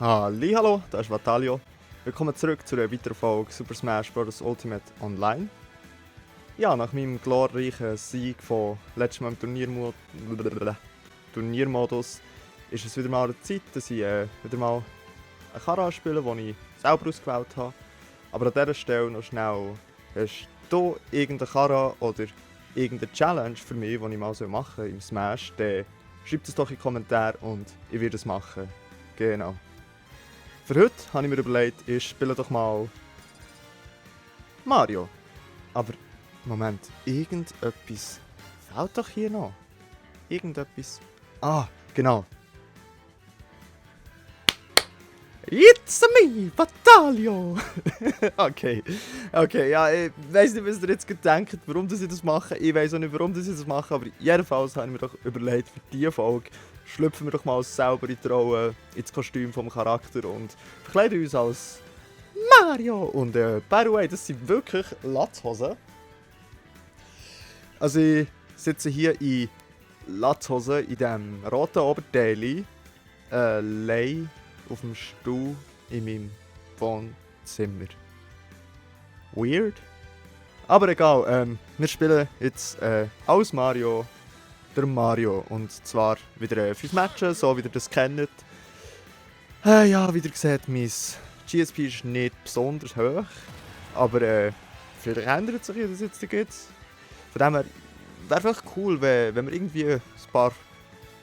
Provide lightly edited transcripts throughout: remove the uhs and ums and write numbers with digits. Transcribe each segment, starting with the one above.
Hallo, da ist Vatalio. Willkommen zurück zu einer weiteren Folge Super Smash Bros. Ultimate Online. Ja, nach meinem glorreichen Sieg von letztem Mal im Turniermodus ist es wieder mal an der Zeit, dass ich wieder mal eine Kara spiele, die ich selber ausgewählt habe. Aber an dieser Stelle noch schnell, hast du irgendeine Kara oder irgendeine Challenge für mich, die ich mal machen soll im Smash, dann schreibt es doch in die Kommentare und ich werde es machen. Genau. Für heute habe ich mir überlegt, ich spiele doch mal Mario. Aber Moment, irgendetwas fehlt doch hier noch. Irgendetwas. Ah, genau. It's me, Vatalio! Okay, ja, ich weiss nicht, was ihr jetzt denkt, warum ich das mache. Ich weiss auch nicht, warum ich das mache, aber jedenfalls habe ich mir doch überlegt, für diese Folge schlüpfen wir doch mal selber in die Rolle, ins Kostüm vom Charakter und verkleiden uns als Mario! Und by the way, das sind wirklich Latzhosen. Also ich sitze hier in Latzhosen, in diesem roten Oberteil, lei auf dem Stuhl in meinem Wohnzimmer. Weird. Aber egal, wir spielen jetzt als Mario, der Mario. Und zwar wieder 5 Matches, so wie ihr das kennt. Ja, wie ihr seht, mein GSP ist nicht besonders hoch. Aber vielleicht ändert sich das jetzt gibt. Von dem her wäre es cool, wenn wir irgendwie ein paar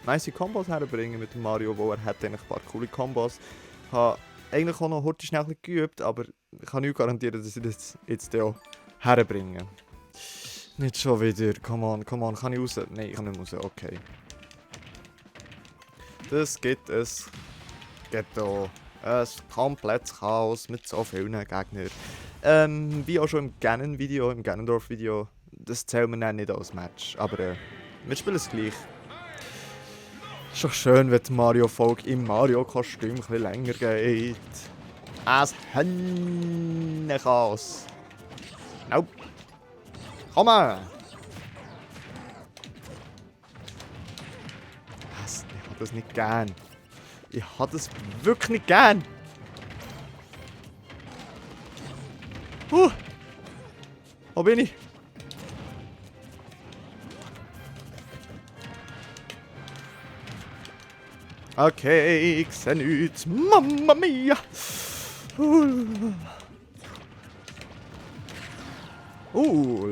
nice Kombos herbringen mit dem Mario, wo er hat eigentlich ein paar coole Kombos. Ich habe eigentlich auch noch heute schnell geübt, aber ich kann nicht garantieren, dass ich das jetzt auch herbringe. Nicht schon wieder, come on, kann ich raus? Nein, ich kann nicht raus, okay. Das gibt es. Geht hier ein komplettes Chaos mit so vielen Gegnern. Wie auch schon im Ganon-Video, im Ganondorf-Video, das zählen wir dann nicht als Match, aber wir spielen es gleich. Ist doch schön, wenn die Mario-Folge im Mario-Kostüm ein bisschen länger geht. Ein Hännechaos. Nope. Komm mal! Was? Ich hab das nicht gern. Ich hab das wirklich nicht gern. Wo bin ich? Okay, ich sehe nichts. Mamma mia!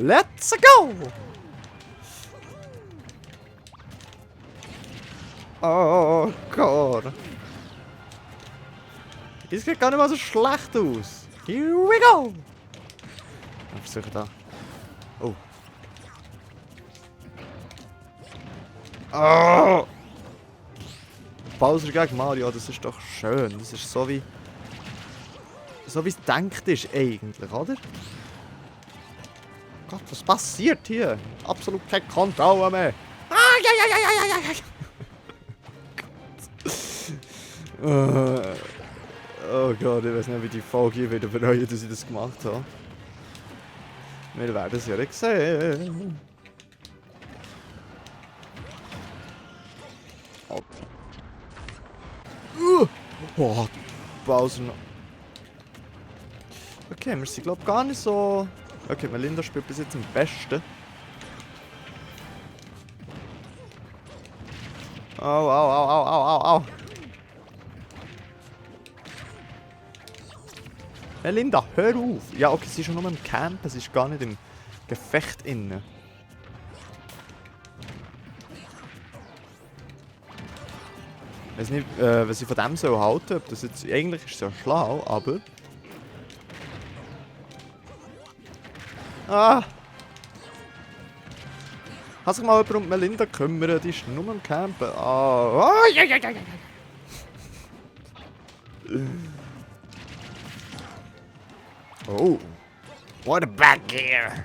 Let's go! Oh Gott. Das sieht gar nicht mal so schlecht aus. Here we go! Ich versuche da. Oh. Oh! Bowser gegen Mario, das ist doch schön. Das ist so wie es gedacht ist eigentlich, oder? Gott, was passiert hier? Absolut keine Kontrolle mehr. Oh Gott, ich weiß nicht, wie die Folge hier wieder bereuen, dass ich das gemacht habe. Wir werden es ja nicht sehen. Oh, Bowser noch. Okay, wir sind glaube gar nicht so. Okay, Melinda spielt bis jetzt am besten. Au. Melinda, hör auf! Ja, okay, sie ist schon nur im Campen, sie ist gar nicht im Gefecht inne. Ich weiß nicht, was ich von dem so halten. Ob das jetzt, eigentlich ist es ja schlau, aber. Kann sich mal jemand um Melinda kümmern? Die ist nur am Campen. Oh. What a bad gear!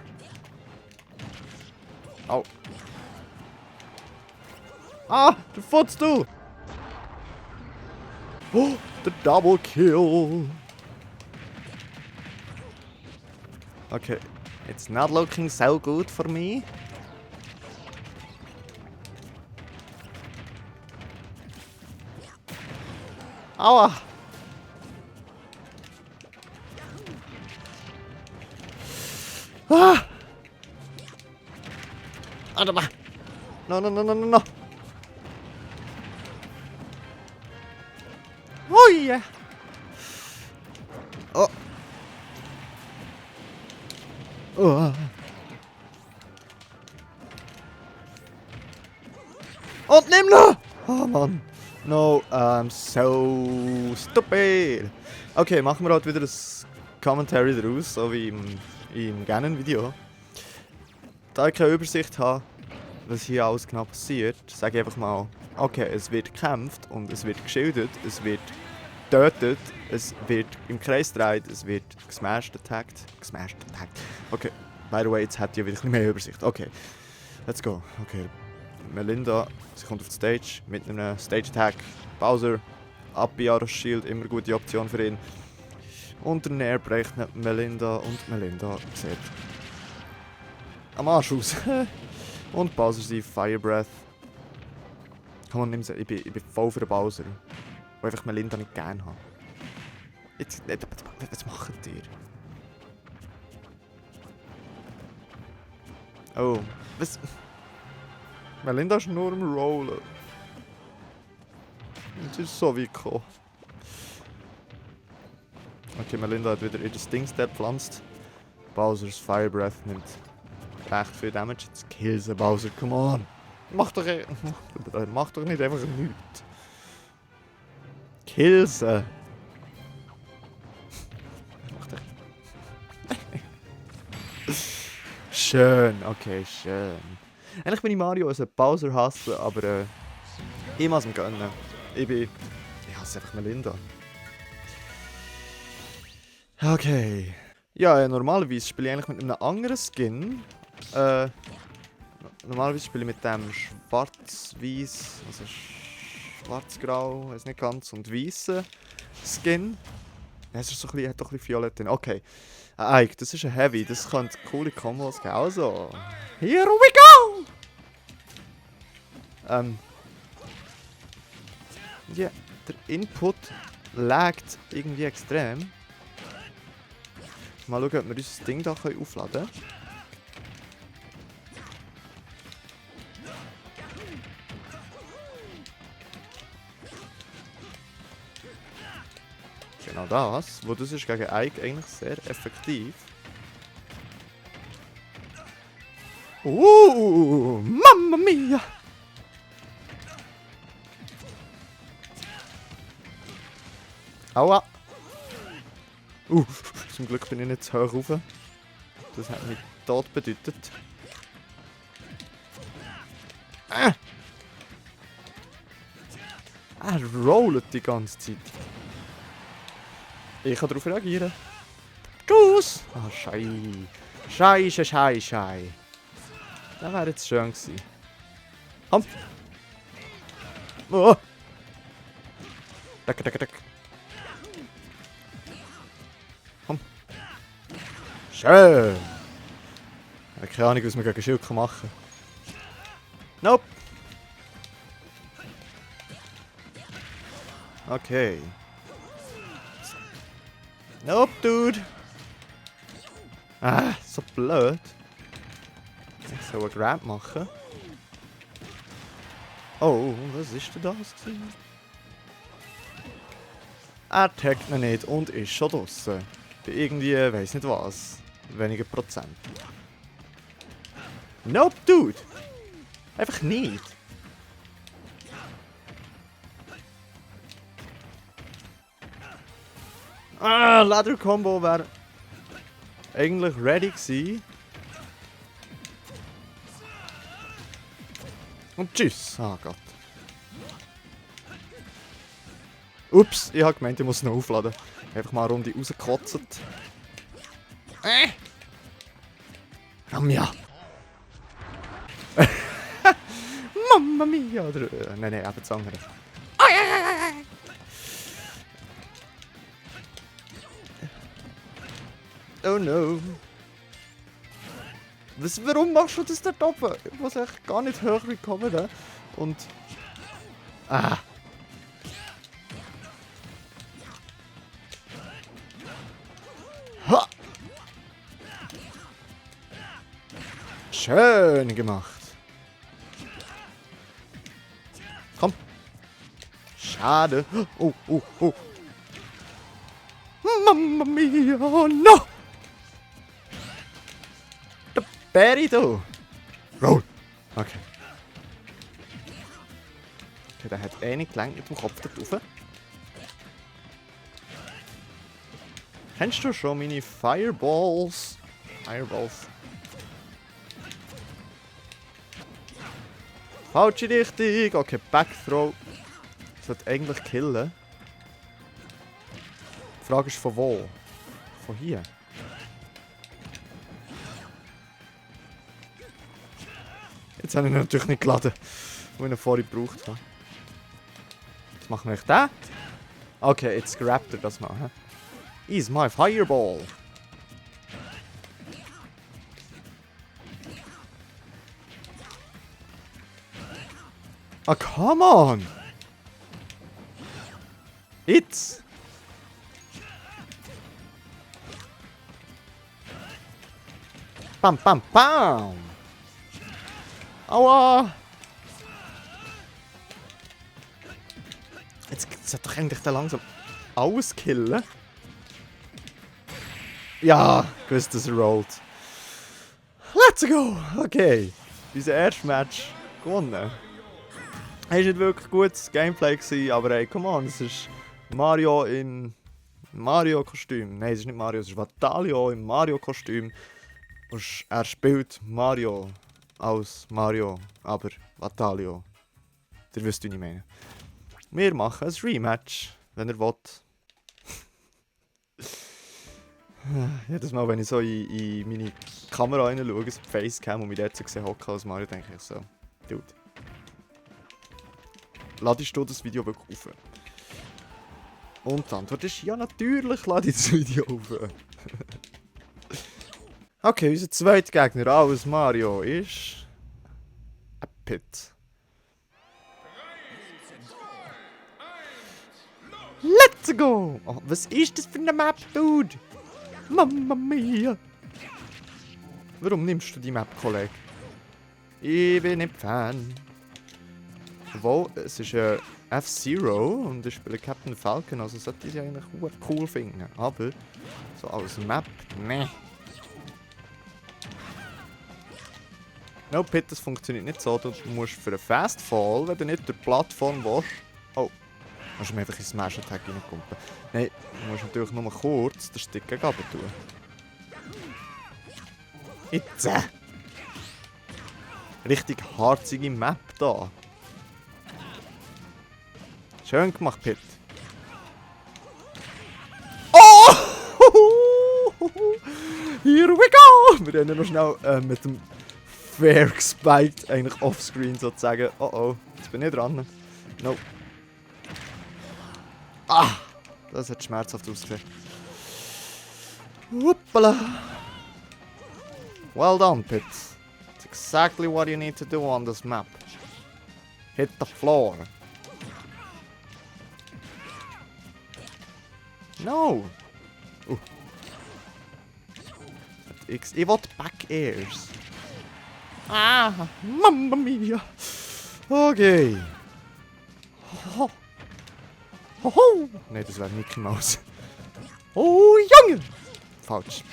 Oh. Der Footstool! Oh, the double kill! Okay, it's not looking so good for me. Aua! Ah! Warte. No. Hui! Oh. Oh. Und nimm noch! Oh Mann. No, I'm so stupid. Okay, machen wir halt wieder das Commentary daraus, so wie im Ganon-Video. Da ich keine Übersicht habe, was hier alles genau passiert, sage ich einfach mal, okay, es wird gekämpft und es wird geschildert, es wird getötet, es wird im Kreis gedreht, es wird gesmashed attacked. Okay, by the way, jetzt hat ihr wieder ein bisschen mehr Übersicht. Okay, let's go. Okay, Melinda, sie kommt auf die Stage mit einem Stage Attack. Bowser, ab Aros Shield, immer eine gute Option für ihn. Und der Nair bricht Melinda und Melinda sieht am Arsch aus. Und Bowser sie Fire Breath. Komm on, nimm sie. Ich bin voll für den Bowser. Weil einfach Melinda nicht gerne habe. Jetzt, was macht ihr? Oh, was? Melinda ist nur am Rollen. Es ist so wie gekommen. Okay, Melinda hat wieder ihr Sting-Step gepflanzt. Bowser's Fire Breath nimmt recht viel Damage. Jetzt kill sie, Bowser, come on! Mach doch nicht einfach nichts. Kill sie! Mach doch. Schön, okay, schön. Eigentlich bin ich Mario, also Bowser hassen, aber ich muss ihm gönnen. Ich hasse einfach Melinda. Okay. Ja, normalerweise spiele ich eigentlich mit einem anderen Skin. Normalerweise spiele ich mit dem schwarz-weiß, also schwarz-grau, weiß nicht ganz, und weißen Skin. Ja, es ist so ein bisschen, hat doch ein bisschen Violett drin. Okay. Ike, das ist ein Heavy, das könnte coole Kombos geben. Also, here we go! Ja, der Input laggt irgendwie extrem. Mal schauen, ob wir unser Ding hier aufladen können. Genau das. Wo das ist gegen Ike eigentlich sehr effektiv. Mamma mia! Aua! Zum Glück bin ich nicht zu hoch rauf. Das hat mich Tod bedeutet. Er rollt die ganze Zeit. Ich kann darauf reagieren. Tschüss! Ah, Schei. Das wäre jetzt schön gewesen. Komm! Oh! Dack. Komm! Schön! Ich habe keine Ahnung, was man gegen Schild machen kann. Nope! Okay. Nope, dude! Ah, so blöd. Ich soll einen Grab machen. Oh, was ist denn das gewesen? Er taggt ihn nicht und ist schon draussen. Bei irgendwie, weiss nicht was. Weniger Prozent. Nope, dude! Einfach nicht. Ladder-Combo wäre eigentlich ready gewesen. Und tschüss. Ah Gott. Ups, ich habe gemeint, ich muss noch aufladen. Einfach mal eine Runde rausgekotzt. Ramja. Mamma mia. Oder, nein, eben das andere. Oh no. Warum machst du das da oben? Ich muss echt gar nicht höher kommen. Und... Ah. Ha! Schön gemacht. Komm. Schade. Oh, oh, oh. Mamma mia, oh no! Der Barry da. Roll. Okay. Okay, der hat eh nicht gelangt mit dem Kopf da drauf. Kennst du schon meine Fireballs? Fireballs. Falsche Richtung. Okay, Backthrow. Sollte eigentlich killen. Die Frage ist von wo? Von hier. Jetzt habe ich ihn natürlich nicht geladen, wo ich ihn vorhin gebraucht habe. Jetzt machen wir den. Okay, jetzt grabt er das mal. He? Is my fireball. Ah, come on! It's. Bam, bam, bam! Aua! Jetzt sollte doch eigentlich der langsam alles killen. Ja, gewusst, dass er rollt. Let's go! Okay, unser erstes Match gewonnen. Es war nicht wirklich gutes Gameplay gewesen, aber hey, come on, es ist Mario in Mario-Kostüm. Nein, es ist nicht Mario, es ist Vatalio im Mario-Kostüm. Und er spielt Mario als Mario, aber Vatalio. Ihr wisst, wie ich meine. Wir machen ein Rematch, wenn ihr wollt. Jedes Mal, wenn ich so in meine Kamera reinschaue, so die Facecam und mich dort so gesehen hocken als Mario, denke ich so, Dude. Ladest du das Video wirklich auf? Und die Antwort ist, ja natürlich lade ich das Video auf. Okay, unser zweiter Gegner als Mario ist... ein Pit. Let's go! Oh, was ist das für eine Map, Dude? Mamma mia! Warum nimmst du die Map, Kollege? Ich bin nicht Fan. Obwohl, es ist F-Zero und ich spiele Captain Falcon, also sollte ich sie eigentlich cool finden. Aber so als Map, ne. No, Pit, das funktioniert nicht so. Du musst für einen Fast Fall, wenn du nicht durch die Plattform willst... Oh, musst du mir einfach in Smash Attack reinkumpen. Nein, du musst natürlich nur kurz den Stick gegen runter tun. Jetzt! Richtig harzige Map da. Schön gemacht, Pit. Oh! Here we go! Wir rennen noch schnell mit dem Fair gespiked, eigentlich offscreen sozusagen. Oh oh, jetzt bin ich dran. No. Ah! Das hat schmerzhaft ausgesehen. Hoppala! Well done, Pit. It's exactly what you need to do on this map. Hit the floor. No! Ich will Back Airs. Ah! Mamma mia! Okay. Ho. Ho ho! Nein, das wäre Mickey Mouse. Oh, Junge! Falsch.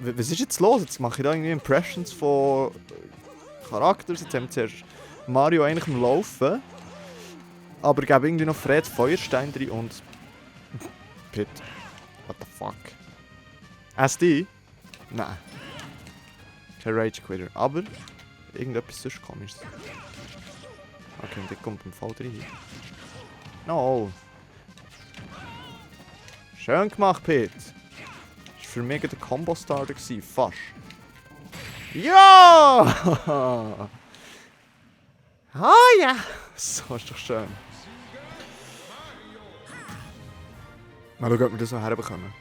Was ist jetzt los? Jetzt mache ich da irgendwie Impressions von Charakters. Jetzt haben wir zuerst Mario eigentlich am Laufen. Aber ich gebe irgendwie noch Fred Feuerstein drin und... Pit. What the fuck? SD? Nein. Kein Rage Quitter. Aber irgendetwas sonst komisches. Okay, und dann kommt ein Fall rein. No. Schön gemacht, Pit. Das war für mich der Combo-Starter, fast. Ja! Ah ja! So ist doch schön. Mal schauen, ob wir das noch herbekommen.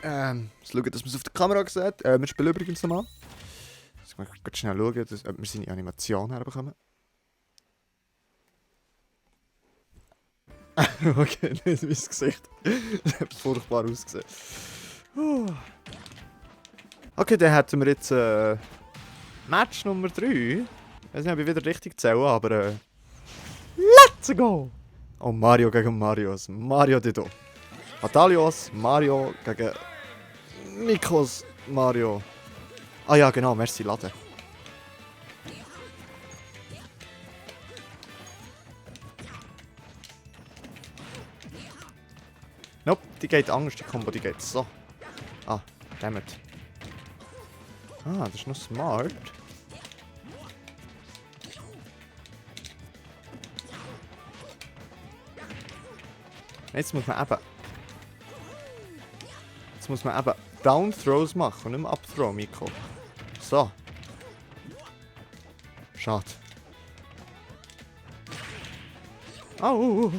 Schauen, dass man es auf der Kamera sieht. Wir spielen übrigens nochmal. Jetzt muss ich schnell schauen, ob wir seine Animation herbekommen. Okay, nicht mein Gesicht. Das hat furchtbar ausgesehen. Okay, dann hätten wir jetzt Match Nummer 3. Ich weiß nicht, ob ich wieder richtig zähle, aber let's go! Oh, Mario gegen Marios. Mario Dido. Atalios, Mario gegen Nikos Mario. Ah ja, genau, merci, Lade. Nope, die geht anders, die Combo, die geht so. Ah, dammit. Ah, das ist noch smart. Jetzt muss man eben... Jetzt muss man eben Down Throws machen und nicht mehr Up Throw, Miko. So. Schade. Au!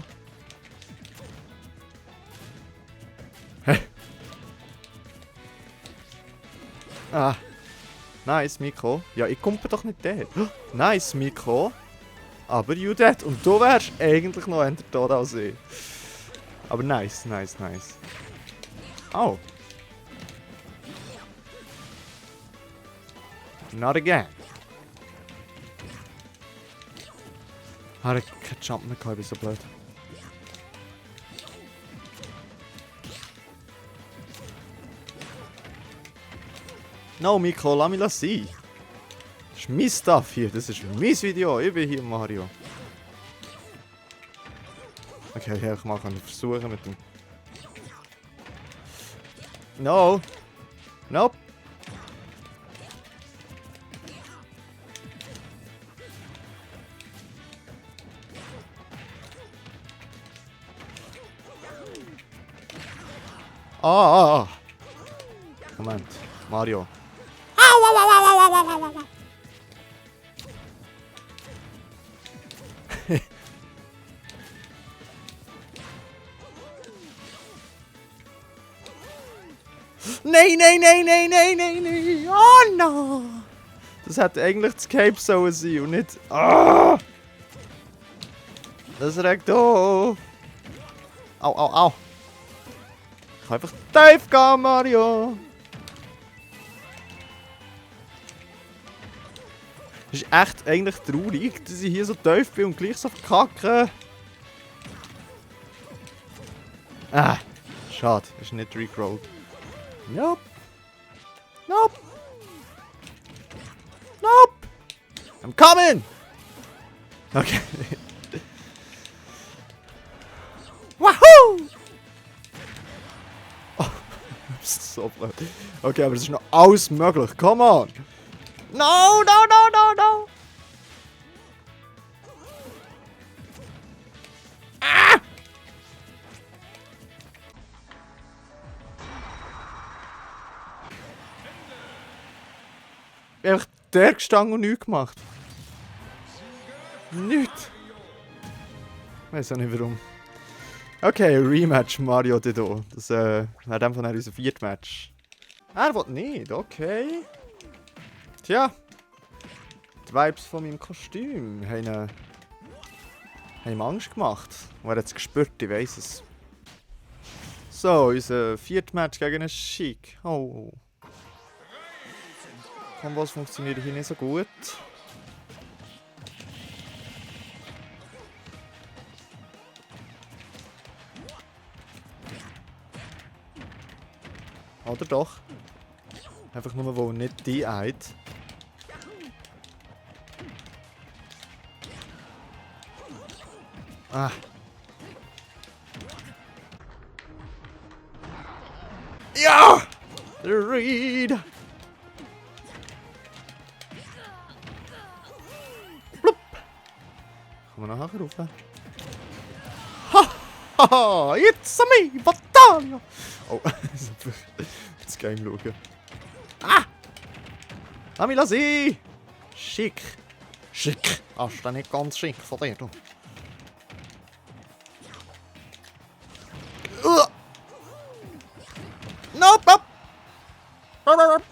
Hä? Ah. Nice, Miko. Ja, ich komme doch nicht dort. Nice, Miko. Aber you dead. Und du wärst eigentlich noch eher tot als ich. Aber nice, nice, nice. Oh. Not again. Habe ich keinen Jump mehr gehabt, ich bin so blöd. No, Miko, lass mich sein. Das ist mein Stuff hier, das ist mein Video. Ich bin hier Mario. Okay, ich mal versuchen mit dem... No! Nope! Ah! Moment, Mario. Nein, nein, nein, nein, nein, nein, nein! Oh no! Das hätte eigentlich das Cape sollen sein und nicht... Ah! Das regt auf! Au, au, au! Ich kann einfach tief gehen, Mario! Es ist echt eigentlich traurig, dass ich hier so tief bin und gleich so verkacke. Ah, schade, ist nicht recrollt. Nope. Nope. Nope. I'm coming! Okay. Wahoo! Oh, so blöd. Okay, aber es ist noch alles möglich. Come on! No, no, no, no, no! Ah! Ich bin einfach der gestanden und nichts gemacht. Nichts. Ich weiß auch nicht warum. Okay, Rematch Mario Dido. Das wäre dann von unser viertes Match. Er will nicht, okay. Tja. Die Vibes von meinem Kostüm haben ihm Angst gemacht. Und er hat es gespürt, ich weiss es. So, unser viertes Match gegen einen Chic. Oh. Kombos funktionieren hier nicht so gut. Oder doch? Einfach nur, wo nicht die eilt. Ah. Ja! Der Reed! Plupp! Kann man nachher rufen? Ha! Haha! It's me, Battaglia! Oh, das Game schauen. Ah! Lass mich sein! Schick! Schick! Das ist nicht ganz schick von dir, du. Nope, nope!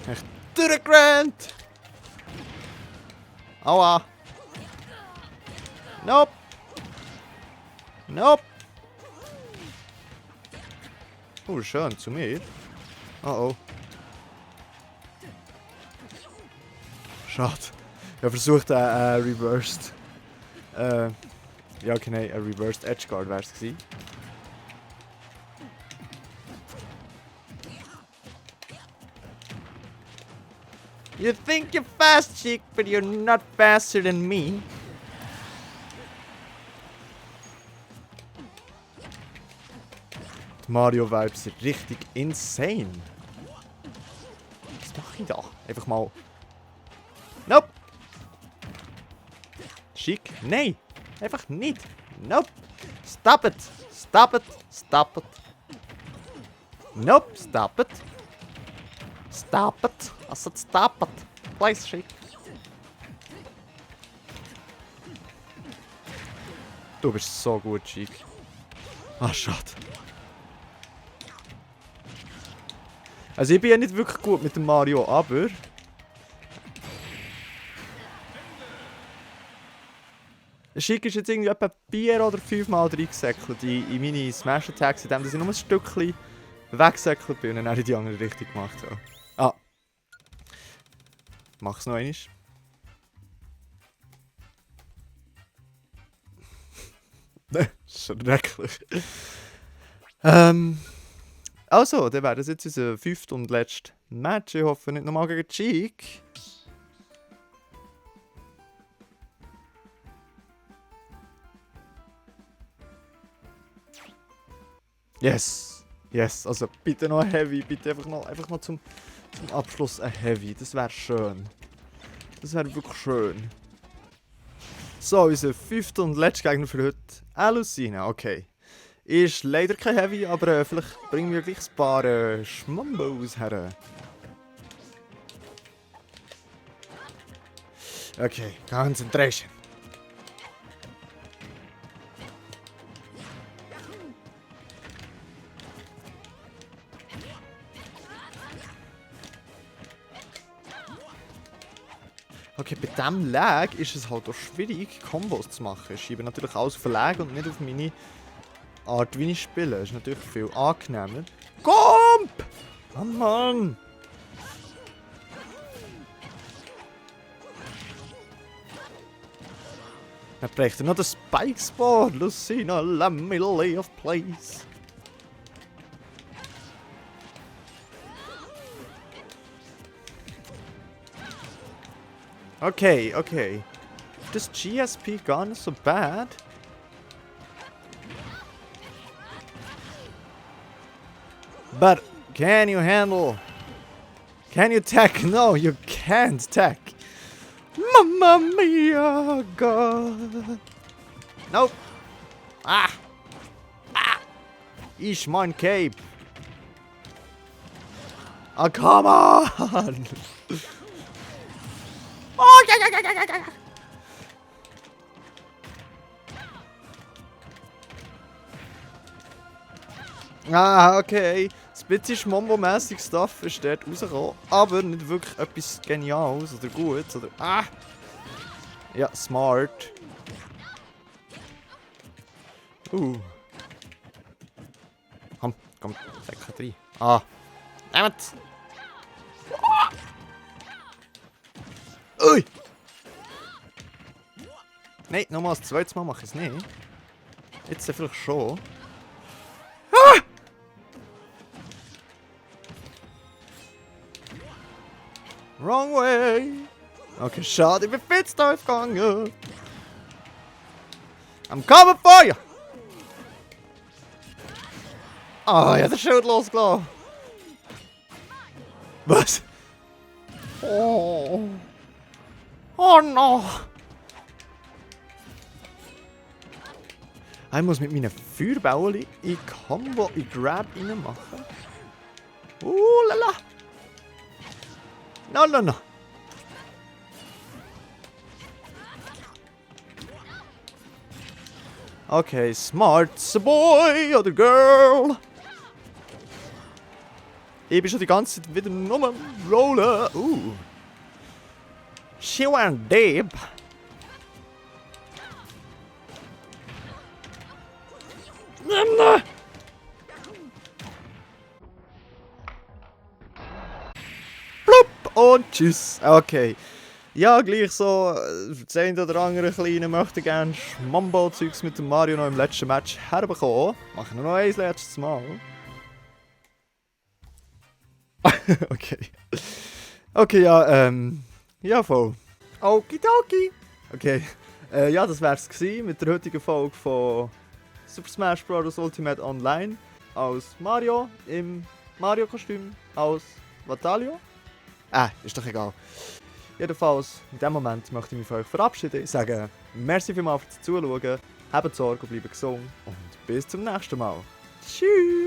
Echt durchgerannt! Aua. Nope. Nope. Oh, schön, zu mir. Oh. Schade. Ich habe versucht, Reversed. Ja, okay, nein, ein Reversed Edgeguard wäre es gewesen. You think you're fast, chick, but you're not faster than me. Die Mario-Vibes sind richtig insane. Was mache ich da? Einfach mal... Nope! Chic? Nein! Einfach nicht! Nope! Stop it! Stop it! Stop it! Nope! Stop it! Stop it! I said stop it! Please, Chic! Du bist so gut, Chic. Ah, schade. Also ich bin ja nicht wirklich gut mit dem Mario, aber... Chic ist jetzt irgendwie etwa 4 oder 5 Mal reingesäckelt in meine Smash Attacks, indem ich nur ein Stückchen weggesäckelt bin und dann habe ich die andere Richtung gemacht. So. Ah. Mach's noch einmal. Schrecklich. Also, dann wäre das jetzt unser 5. und letztes Match. Ich hoffe nicht nochmal gegen Cheek. Yes! Yes, also bitte noch ein Heavy, bitte einfach noch zum Abschluss ein Heavy. Das wäre schön. Das wäre wirklich schön. So, unser 5. und letzter Gegner für heute. Alucina, okay. Ist leider kein Heavy, aber vielleicht bringen wir gleich ein paar Schmumbos her. Okay, Concentration. Okay, bei diesem Lag ist es halt auch schwierig, Kombos zu machen. Ich schiebe natürlich alles auf Lag und nicht auf meine Art, wie ich spiele. Das ist natürlich viel angenehmer. Komp! Oh Mann! Dann bräuchte noch den Spike-Spot. Lucina, let me lay of place. Okay. This GSP gar nicht so bad. But can you handle? Can you tech? No, you can't tech. Mamma mia, God. Nope. Ah. Ich mein Cape. Oh, come on. Oh, ja. Ah, okay. Ein bisschen Schmombo-mässig Stuff ist dort rausgekommen, aber nicht wirklich etwas Geniales oder Gutes oder... Ah! Ja, smart. Komm, sag rein. Ah. Nehmt! Ui! Nein, nochmal das zweite Mal mache ich es nicht. Jetzt vielleicht schon. Ah! Wrong way! Okay, schade, ich bin fit gegangen. I'm coming for you! Ah, ich habe den Schild losgelassen. Was? Oh no! Ich muss mit meinen Feuerbällen in Combo, in Grab reinmachen. Lala! No. Okay, smart boy oder girl. Ich bin schon die ganze Zeit wieder nur am Rollen. She went deep. Nimm. Plupp und tschüss. Okay. Ja, gleich so, das eine oder andere Kleine möchte gerne Schmambo-Zeugs mit dem Mario noch im letzten Match herbekommen. Machen wir noch ein letztes Mal. Okay. Okay, ja, ja, voll. Okidoki. Okay. Ja, das wär's gewesen mit der heutigen Folge von Super Smash Bros. Ultimate Online. Als Mario im Mario-Kostüm. Als Vatalio. Ist doch egal. Jedenfalls, in dem Moment möchte ich mich von euch verabschieden. Ich sage, merci vielmals fürs Zuschauen, habt Sorge und bleibt gesund und bis zum nächsten Mal. Tschüss!